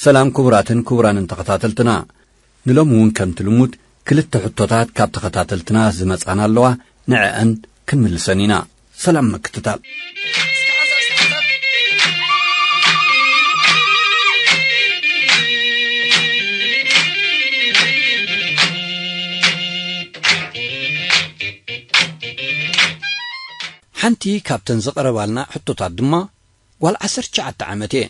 ሰላም ክቡራትን ክቡራንን ተኸታተልትና፣ ንሎሚ እውን ከምቲ ልሙድ ክልተ ሕቶታት ካብ ተኸታተልትና ዝመጻና ኣለዋ፣ ንዕአን ክንምልሰን ኢና። ሰላም ምክትታል። ሓንቲ ካብተን ዝቐረባልና ሕቶታት ድማ፣ ጓል ዓሰርተ ትሽዓተ ዓመት እየ።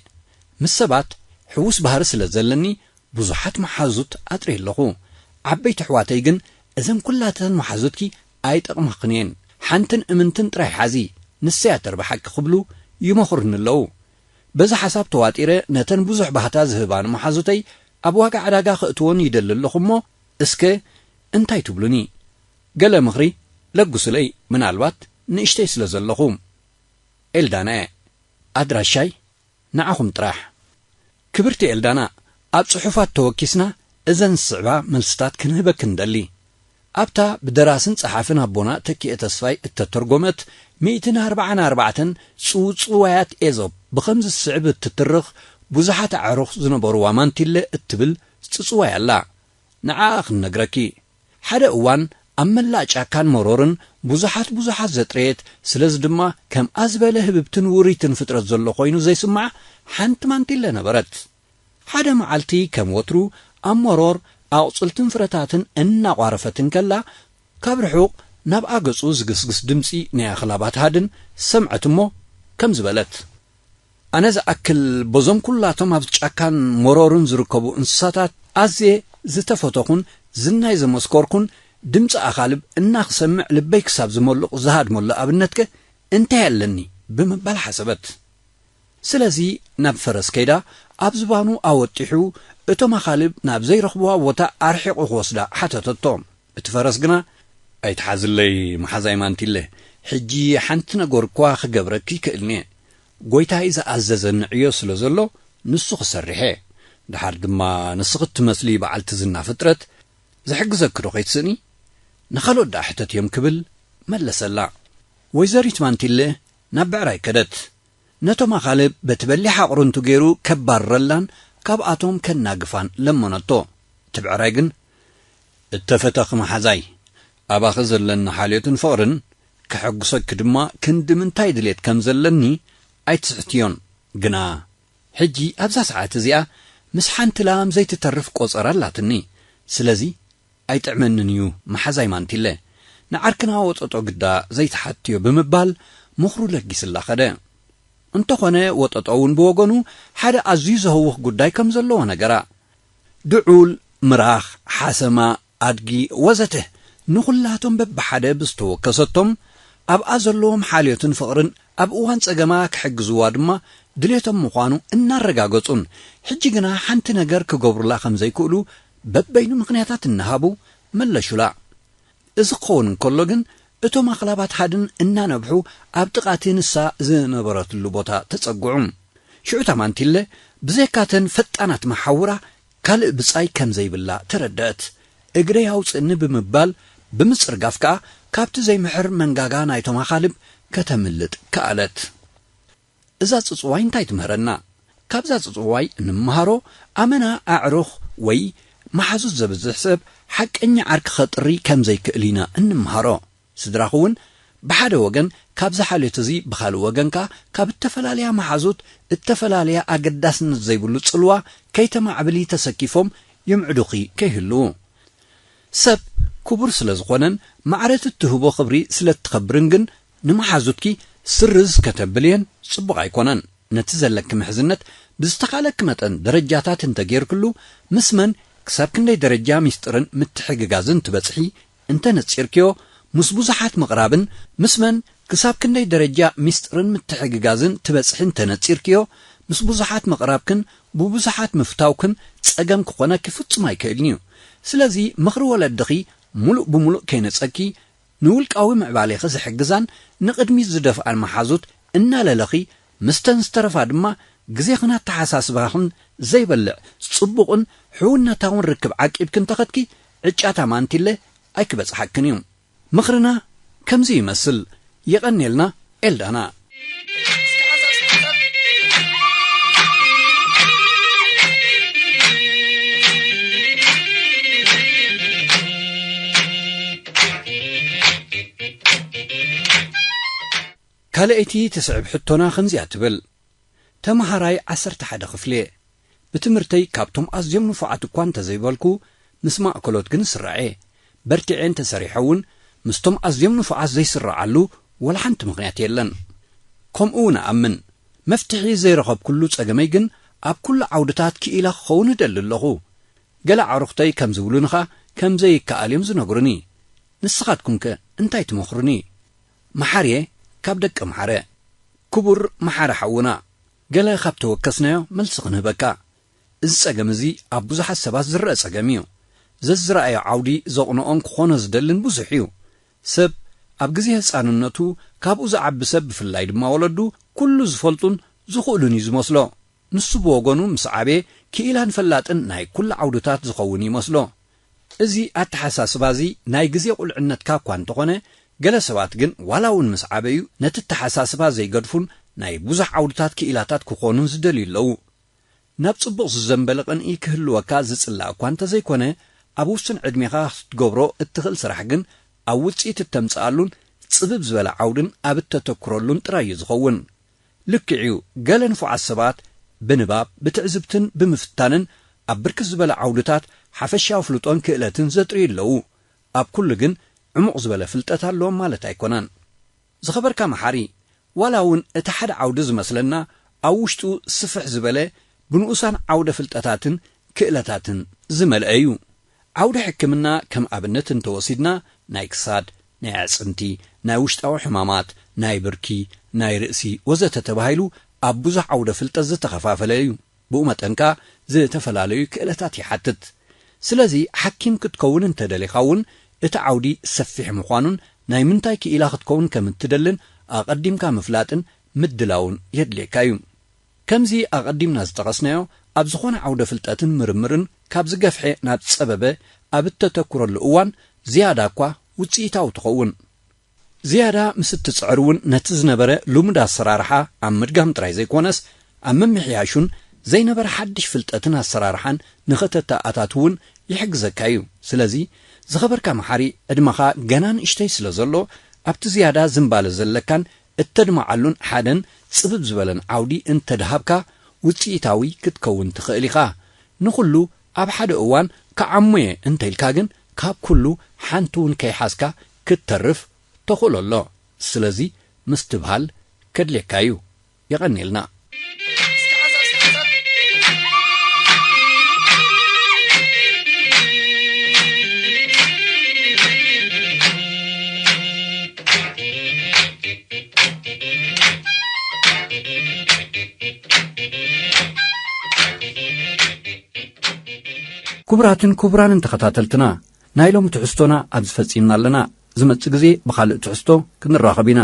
ምስ ሰባት ሕዉስ ባህሪ ስለ ዘለኒ ብዙሓት መሓዙት ኣጥርየ ኣለኹ። ዓበይቲ ኣሕዋተይ ግን፣ "እዘን ኩላተን መሓዙትኪ ኣይጠቕማኽን እየን። ሓንትን እምንትን ጥራይ ሓዚ፣ ንሰያ ተርብሓኪ" ክብሉ ይመኽሩኒ ኣለዉ። በዚ ሓሳብ ተዋጢረ ነተን ብዙሕ ባህታ ዝህባኒ መሓዙተይ ኣብ ዋጋ ዕዳጋ ከእትወን ይደሊ ኣለኹ እሞ፣ እስከ እንታይ ትብሉኒ? ገለ ምኽሪ ለግሱለይ፣ ምናልባት ንእሽተይ ስለ ዘለኹ። ኤልዳና እየ። ኣድራሻይ ንዓኹም ጥራሕ። ክብርቲ ኤልዳና፣ ኣብ ጽሑፋት ተወኪስና እዘን ዝስዕባ መልስታት ክንህበኪ ንደሊ። ኣብታ ብደራስን ጸሓፍን ኣቦና ተኪኤ ተስፋይ እተተርጎመት ሚእትን ኣርብዓን ኣርባዕተን ጽውጽዋያት ኤዞፕ ብኸምዚ ዝስዕብ እትትርኽ፣ ብዙሓት ኣዕሩኽ ዝነበርዋ ማንቲለ እትብል ጽጽዋይ ኣላ። ንዓኣ ክንነግረኪ። ሓደ እዋን ኣብ መላእ ጫካን መሮርን ብዙሓት ብዙሓት ዘጥረየት፣ ስለዚ ድማ ከምኣ ዝበለ ህብብትን ውርይትን ፍጥረት ዘሎ ኮይኑ ዘይስምዓ ሓንቲ ማንቲለ ነበረት። ሓደ መዓልቲ ከም ወትሩ ኣብ መሮር ኣቑጽልትን ፍረታትን እናቋረፈት እንከላ፣ ካብ ርሑቕ ናብኣ ገጹ ዝግስግስ ድምጺ ናይ ኣኽላባት ሃድን ሰምዐት እሞ ከምዚ በለት። ኣነ ዝኣክል በዞም ኩላቶም ኣብ ጫካን መሮርን ዝርከቡ እንስሳታት ኣዝየ ዝተፈተኹን ዝናይ ዘመስከርኩን፣ ድምጺ ኣኻልብ እናኽሰምዕ ልበይ ክሳብ ዝመሉቕ ዝሃድመሉ ኣብነትከ እንታይ ኣለኒ? ብምባል ሓሰበት። ስለዚ ናብ ፈረስ ከይዳ ኣብ ዝባኑ ኣወጢሑ እቶም ኣኻልብ ናብ ዘይረኽብዋ ቦታ ኣርሒቑ ክወስዳ ሓተተቶ። እቲ ፈረስ ግና፣ "ኣይትሓዝለይ መሓዛይ ማንቲለ፣ ሕጂ ሓንቲ ነገር እኳ ክገብረኪ ይክእልኒ እየ። ጎይታይ ዝኣዘዘኒ ዕዮ ስለ ዘሎ ንሱ ክሰርሕ እየ። ደሓር ድማ ንስኺ እትመስሊ በዓልቲ ዝና ፍጥረት ዝሕግዘኪ ዶ ከይትስእኒ? ንኻልኦት ደኣ ሕተትዮም" ክብል መለሰላ። ወይዘሪት ማንቲለ ናብ ብዕራይ ከደት። ነቶም ኣኻልብ በቲ በሊሕ ኣቕርንቱ ገይሩ ከባርረላን ካብኣቶም ከናግፋን ለመነቶ። እቲ ብዕራይ ግን፣ "እተፈተኺ መሓዛይ፣ ኣባኺ ዘለኒ ሓልዮትን ፍቕርን፣ ከሐጉሰኪ ድማ ክንዲ ምንታይ ድሌት ከም ዘለኒ ኣይትስሕትዮን። ግና ሕጂ ኣብዛ ሰዓት እዚኣ ምስ ሓንቲ ላም ዘይትተርፍ ቆጸራ ኣላትኒ። ስለዚ ኣይጥዕመንን እዩ መሓዛይ ማንቲለ፣ ንዓርክና ወጠጦ ግዳ ዘይትሓትዮ" ብምባል ምኽሩ ለጊስላ ኸደ። እንተኾነ ወጠጦ እውን ብወገኑ ሓደ ኣዝዩ ዘህውኽ ጉዳይ ከም ዘለዎ ነገራ። ድዑል፣ ምራኽ፣ ሓሰማ፣ ኣድጊ ወዘተ ንኹላቶም በብሓደ ብዝተወከሰቶም ኣብኣ ዘለዎም ሓልዮትን ፍቕርን ኣብ እዋን ጸገማ ክሕግዝዋ ድማ ድሌቶም ምዃኑ እናረጋገጹን፣ ሕጂ ግና ሓንቲ ነገር ክገብሩላ ከም ዘይክእሉ በበይኑ ምኽንያታት እናሃቡ መለሹላ። እዚ ክኸውን እንከሎ ግን፣ እቶም ኣኽላባት ሃድን እናነብሑ ኣብ ጥቓ እቲ ንሳ ዝነበረትሉ ቦታ ተጸግዑ። ሽዑ እታ ማንቲለ ብዘይካተን ፈጣናት መሓውራ ካልእ ብጻይ ከም ዘይብላ ተረደአት። "እግረይ ኣውጽእኒ" ብምባል ብምጽርጋፍ ከኣ ካብቲ ዘይምሕር መንጋጋ ናይቶም ኣኻልብ ከተምልጥ ከኣለት። እዛ ጽጽዋይ እንታይ ትምህረና? ካብዛ ጽጽዋይ እንመሃሮ፣ ኣመና ኣዕሩኽ ወይ መሓዙት ዘብዝሕ ሰብ ሓቀኛ ዓርኪ ከጥሪ ከም ዘይክእል ኢና እንመሃሮ። ስድራኹ እውን ብሓደ ወገን ካብዚ ሓልዮት እዚ፣ ብኻልእ ወገን ከኣ ካብ እተፈላለያ መሓዙት እተፈላለያ ኣገዳስነት ዘይብሉ ጽልዋ ከይተማዕብሊ ተሰኪፎም ይምዕዱኺ ከይህልዉ። ሰብ ክቡር ስለ ዝኾነን ማዕረት እትህቦ ክብሪ ስለ እትኸብርን ግን ንመሓዙትኪ ስርዝ ከተብልየን ጽቡቕ ኣይኮነን። ነቲ ዘለኪ ምሕዝነት ብዝተኻለኪ መጠን ደረጃታት እንተጌርክሉ፣ ምስ መን ክሳብ ክንደይ ደረጃ ሚስጥርን ምትሕግጋዝን ትበጽሒ እንተነጺርክዮ፣ ምስ ብዙሓት ምቕራብን፣ ምስ መን ክሳብ ክንደይ ደረጃ ሚስጥርን ምትሕግጋዝን ትበጽሒ እንተነጺርክዮ፣ ምስ ብዙሓት ምቕራብክን ብብዙሓት ምፍታውክን ጸገም ክኾነኪ ፍጹም ኣይክእልን እዩ። ስለዚ ምኽሪ ወለድኺ ምሉእ ብምሉእ ከይነጸኪ፣ ንውልቃዊ ምዕባሌኺ ዝሕግዛን ንቕድሚት ዝደፍኣን መሓዙት እናለለኺ፣ ምስተን ዝተረፋ ድማ ግዜኽን ኣተሓሳስባኽን ዘይበልዕ ጽቡቕን ሕውነታውን ርክብ ዓቂብኪ እንተኸድኪ፣ ዕጫታ ማንቲለ ኣይክበጽሓክን እዩ። ምኽርና ከምዚ ይመስል። የቐንየልና ኤልዳና። ካልኣይቲ ትስዕብ ሕቶና ከምዚኣ ትብል። ተመሃራይ ዓሰርተ ሓደ ክፍሊ እየ። ብትምህርተይ ካብቶም ኣዝዮም ንፉዓት እኳ እንተዘይበልኩ፣ ምስ ማእከሎት ግን ስራዕ እየ። በርቲዐ እንተሰሪሐ እውን ምስቶም ኣዝዮም ንፉዓት ዘይስረዓሉ ወላ ሓንቲ ምኽንያት የለን። ከምኡ እውን እኣምን። መፍትሒ ዘይረኸብኩሉ ጸገመይ ግን ኣብ ኩሉ ዓውድታት ክኢላ ክኸውን እደሊ ኣለኹ። ገለ ኣዕሩኽተይ ከም ዝብሉንኻ ከም ዘይከኣል እዮም ዝነግሩኒ። ንስኻትኩምከ እንታይ ትመኽሩኒ? መሓርየ ካብ ደቂ ኣምሓረ። ክቡር መሓሪ ሓውና፣ ገለ ካብ ተወከስናዮ መልሲ ክንህበካ። እዚ ጸገም እዚ ኣብ ብዙሓት ሰባት ዝረአ ጸገም እዩ። ዘዝረኣዮ ዓውዲ ዘቕንኦን ክኾኖ ዝደልን ብዙሕ እዩ። ሰብ ኣብ ግዜ ህጻንነቱ ካብኡ ዝዓቢ ሰብ፣ ብፍላይ ድማ ወለዱ፣ ኩሉ ዝፈልጡን ዝኽእሉን እዩ ዝመስሎ። ንሱ ብወገኑ ምስ ዓበየ ክኢላን ፈላጥን ናይ ኩሉ ዓውድታት ዝኸውን ይመስሎ። እዚ ኣተሓሳስባ እዚ ናይ ግዜ ቁልዕነትካ እኳ እንተኾነ፣ ገለ ሰባት ግን ዋላ እውን ምስ ዓበዩ ነቲ ኣተሓሳስባ ዘይገድፉን ናይ ብዙሕ ዓውድታት ክኢላታት ክኾኑን ዝደልዩ ኣለዉ። ናብ ጽቡቕ ዝዘንበለ ቅንኢ ክህልወካ ዝጽላእ እኳ እንተዘይኮነ፣ ኣብ ውሱን ዕድሜኻ ክትገብሮ እትኽእል ስራሕ ግን ኣብ ውጽኢት እተምጽኣሉን ጽብብ ዝበለ ዓውድን ኣብ እተተኩረሉን ጥራይ እዩ ዝኸውን። ልክዕ እዩ፣ ገለ ንፉዓት ሰባት ብንባብ፣ ብትዕዝብትን ብምፍታንን ኣብ ብርክት ዝበለ ዓውድታት ሓፈሻዊ ፍልጦን ክእለትን ዘጥርዩ ኣለዉ። ኣብ ኩሉ ግን ዕሙቕ ዝበለ ፍልጠት ኣለዎም ማለት ኣይኮነን። ዝኸበርካ መሓሪ፣ ዋላ እውን እቲ ሓደ ዓውዲ ዝመስለና ኣብ ውሽጡ ስፍሕ ዝበለ ብንኡሳን ዓውደ ፍልጠታትን ክእለታትን ዝመልአ እዩ። ዓውዲ ሕክምና ከም ኣብነት እንተወሲድና፣ ናይ ክሳድ፣ ናይ ኣዕጽምቲ፣ ናይ ውሽጣዊ ሕማማት፣ ናይ ብርኪ፣ ናይ ርእሲ ወዘተ ተባሂሉ ኣብ ብዙሕ ዓውደ ፍልጠት ዝተኸፋፈለ እዩ። ብኡ መጠን ከኣ ዝተፈላለዩ ክእለታት ይሓትት። ስለዚ ሓኪም ክትከውን እንተደሊኻ እውን እቲ ዓውዲ ሰፊሕ ምዃኑን ናይ ምንታይ ክኢላ ክትከውን ከም እትደልን ኣቐዲምካ ምፍላጥን ምድላውን የድልየካ እዩ። ከምዚ ኣቐዲምና ዝጠቐስናዮ ኣብ ዝኾነ ዓውደ ፍልጠትን ምርምርን ካብ ዝገፍሐ ናብ ዝጸበበ ኣብ እተተኩረሉ እዋን ዝያዳ እኳ ውጽኢታዊ ትኸውን። ዝያዳ ምስ እትጽዕር እውን ነቲ ዝነበረ ልሙድ ኣሰራርሓ ኣብ ምድጋም ጥራይ ዘይኮነስ ኣብ ምምሕያሹን ዘይነበረ ሓድሽ ፍልጠትን ኣሰራርሓን ንኸተተኣታትውን ይሕግዘካ እዩ። ስለዚ ዝኸበርካ መሓሪ፣ ዕድመኻ ገና ንእሽተይ ስለ ዘሎ ኣብቲ ዝያዳ ዝንባለ ዘለካን እተድምዓሉን ሓደን ጽብብ ዝበለን ዓውዲ እንተድሃብካ ውጽኢታዊ ክትከውን ትኽእል ኢኻ። ንኹሉ ኣብ ሓደ እዋን ክዓሙየ እንተኢልካ ግን ካብ ኩሉ ሓንቲ እውን ከይሓዝካ ክትተርፍ ተኽእሎ ኣሎ። ስለዚ ምስትብሃል ከድልየካ እዩ። የቐንየልና። ክቡራትን ክቡራንን ተኸታተልትና፣ ናይ ሎሚ ትሕዝቶና ኣብዚ ፈጺምና ኣለና። ዝመጽእ ግዜ ብኻልእ ትሕዝቶ ክንራኸብ ኢና።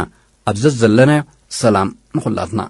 ኣብ ዘዘለናዮ ሰላም ንኹላትና።